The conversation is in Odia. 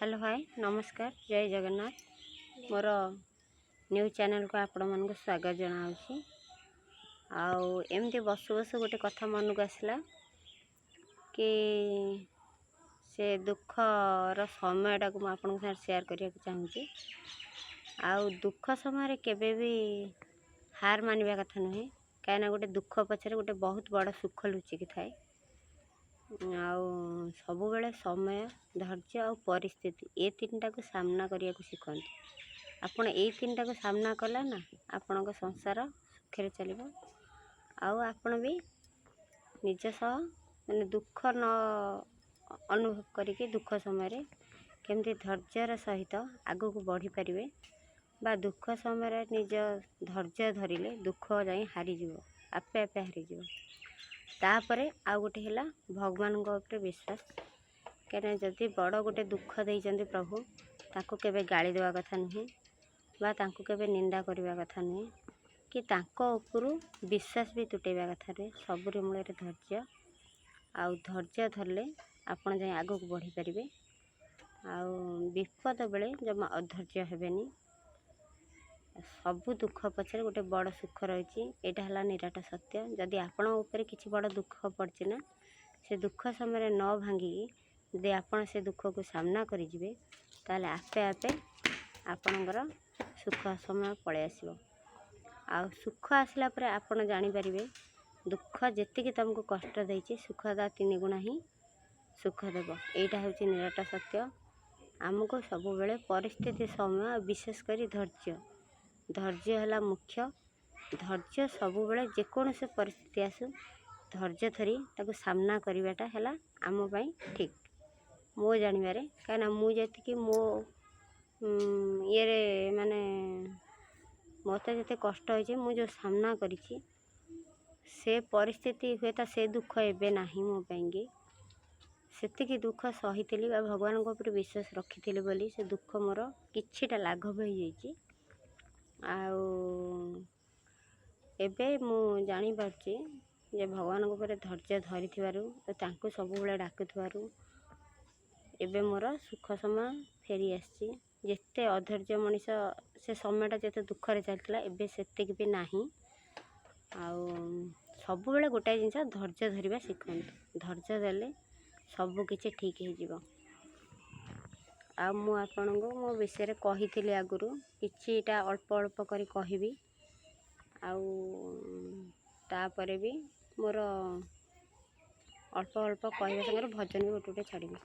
ହ୍ୟାଲୋ, ହାଏ, ନମସ୍କାର, ଜୟ ଜଗନ୍ନାଥ। ମୋର ନ୍ୟୁଜ୍ ଚ୍ୟାନେଲ୍କୁ ଆପଣମାନଙ୍କୁ ସ୍ୱାଗତ ଜଣାଉଛି। ଆଉ ଏମିତି ବସୁ ବସୁ ଗୋଟେ କଥା ମନକୁ ଆସିଲା କି ସେ ଦୁଃଖର ସମୟଟାକୁ ମୁଁ ଆପଣଙ୍କ ସାଙ୍ଗରେ ସେୟାର କରିବାକୁ ଚାହୁଁଛି। ଆଉ ଦୁଃଖ ସମୟରେ କେବେ ବି ହାର ମାନିବା କଥା ନୁହେଁ, କାହିଁକିନା ଗୋଟେ ଦୁଃଖ ପଛରେ ଗୋଟେ ବହୁତ ବଡ଼ ସୁଖ ଲୁଚିକି ଥାଏ। ଆଉ ସବୁବେଳେ ସମୟ, ଧୈର୍ଯ୍ୟ ଆଉ ପରିସ୍ଥିତି, ଏ ତିନିଟାକୁ ସାମ୍ନା କରିବାକୁ ଶିଖନ୍ତୁ। ଆପଣ ଏଇ ତିନିଟାକୁ ସାମ୍ନା କଲେ ନା, ଆପଣଙ୍କ ସଂସାର ସୁଖରେ ଚାଲିବ। ଆଉ ଆପଣ ବି ନିଜ ସହ ମାନେ ଦୁଃଖ ନ ଅନୁଭବ କରିକି ଦୁଃଖ ସମୟରେ କେମିତି ଧୈର୍ଯ୍ୟର ସହିତ ଆଗକୁ ବଢ଼ିପାରିବେ ବା ଦୁଃଖ ସମୟରେ ନିଜ ଧୈର୍ଯ୍ୟ ଧରିଲେ ଦୁଃଖ ଯାଇ ହାରିଯିବ, ଆପେ ଆପେ ହାରିଯିବ। ତାପରେ ଆଉ ଗୋଟେ ହେଲା ଭଗବାନଙ୍କ ଉପରେ ବିଶ୍ୱାସ। କାହିଁକିନା ଯଦି ବଡ଼ ଗୋଟେ ଦୁଃଖ ଦେଇଛନ୍ତି ପ୍ରଭୁ, ତାକୁ କେବେ ଗାଳି ଦେବା କଥା ନୁହେଁ ବା ତାଙ୍କୁ କେବେ ନିନ୍ଦା କରିବା କଥା ନୁହେଁ କି ତାଙ୍କ ଉପରୁ ବିଶ୍ୱାସ ବି ତୁଟେଇବା କଥା ନୁହେଁ। ସବୁରି ମୂଳରେ ଧୈର୍ଯ୍ୟ। ଆଉ ଧୈର୍ଯ୍ୟ ଧରିଲେ ଆପଣ ଯାଇ ଆଗକୁ ବଢ଼ିପାରିବେ। ଆଉ ବିପଦ ବେଳେ ଜମା ଅଧୈର୍ଯ୍ୟ ହେବେନି। ସବୁ ଦୁଃଖ ପଛରେ ଗୋଟେ ବଡ଼ ସୁଖ ରହିଛି, ଏଇଟା ହେଲା ନିରାଟ ସତ୍ୟ। ଯଦି ଆପଣଙ୍କ ଉପରେ କିଛି ବଡ଼ ଦୁଃଖ ପଡ଼ିଛି ନା, ସେ ଦୁଃଖ ସମୟରେ ନ ଭାଙ୍ଗିକି ଯଦି ଆପଣ ସେ ଦୁଃଖକୁ ସାମ୍ନା କରିଯିବେ, ତାହେଲେ ଆପେ ଆପେ ଆପଣଙ୍କର ସୁଖ ସମୟ ପଳେଇ ଆସିବ। ଆଉ ସୁଖ ଆସିଲା ପରେ ଆପଣ ଜାଣିପାରିବେ, ଦୁଃଖ ଯେତିକି ତୁମକୁ କଷ୍ଟ ଦେଇଛି, ସୁଖ ତା ତିନି ଗୁଣା ହିଁ ସୁଖ ଦେବ। ଏଇଟା ହେଉଛି ନିରାଟ ସତ୍ୟ। ଆମକୁ ସବୁବେଳେ ପରିସ୍ଥିତି, ସମୟ ଆଉ ବିଶେଷ କରି ଧୈର୍ଯ୍ୟ, ଧୈର୍ଯ୍ୟ ହେଲା ମୁଖ୍ୟ। ଧୈର୍ଯ୍ୟ ସବୁବେଳେ, ଯେକୌଣସି ପରିସ୍ଥିତି ଆସୁ, ଧୈର୍ଯ୍ୟ ଧରି ତାକୁ ସାମ୍ନା କରିବାଟା ହେଲା ଆମ ପାଇଁ ଠିକ୍ ମୋ ଜାଣିବାରେ। କାହିଁକିନା ମୁଁ ଯେତିକି ମୋ ଇଏରେ ମାନେ ମୋତେ ଯେତେ କଷ୍ଟ ହେଇଛି, ମୁଁ ଯେଉଁ ସାମ୍ନା କରିଛି ସେ ପରିସ୍ଥିତି, ହୁଏତ ସେ ଦୁଃଖ ଏବେ ନାହିଁ ମୋ ପାଇଁକି। ସେତିକି ଦୁଃଖ ସହିଥିଲି ବା ଭଗବାନଙ୍କ ଉପରେ ବିଶ୍ୱାସ ରଖିଥିଲି ବୋଲି ସେ ଦୁଃଖ ମୋର କିଛିଟା ଲାଘବ ହେଇଯାଇଛି। ଆଉ ଏବେ ମୁଁ ଜାଣିପାରୁଛି ଯେ ଭଗବାନଙ୍କ ଉପରେ ଧୈର୍ଯ୍ୟ ଧରିଥିବାରୁ ଓ ତାଙ୍କୁ ସବୁବେଳେ ଡାକୁଥିବାରୁ ଏବେ ମୋର ସୁଖ ସମୟ ଫେରି ଆସିଛି। ଯେତେ ଅଧୈର୍ଯ୍ୟ ମଣିଷ, ସେ ସମୟଟା ଯେତେ ଦୁଃଖରେ ଚାଲିଥିଲା, ଏବେ ସେତିକି ବି ନାହିଁ। ଆଉ ସବୁବେଳେ ଗୋଟାଏ ଜିନିଷ, ଧୈର୍ଯ୍ୟ ଧରିବା ଶିଖନ୍ତୁ। ଧୈର୍ଯ୍ୟ ଧରିଲେ ସବୁ କିଛି ଠିକ୍ ହେଇଯିବ। ଆଉ ମୁଁ ଆପଣଙ୍କୁ ମୋ ବିଷୟରେ କହିଥିଲି ଆଗରୁ, କିଛିଟା ଅଳ୍ପ ଅଳ୍ପ କରି କହିବି। ଆଉ ତାପରେ ବି ମୋର ଅଳ୍ପ ଅଳ୍ପ କହିବା ସାଙ୍ଗରେ ଭଜନ ବି ଗୋଟେ ଗୋଟେ ଛାଡ଼ିବି।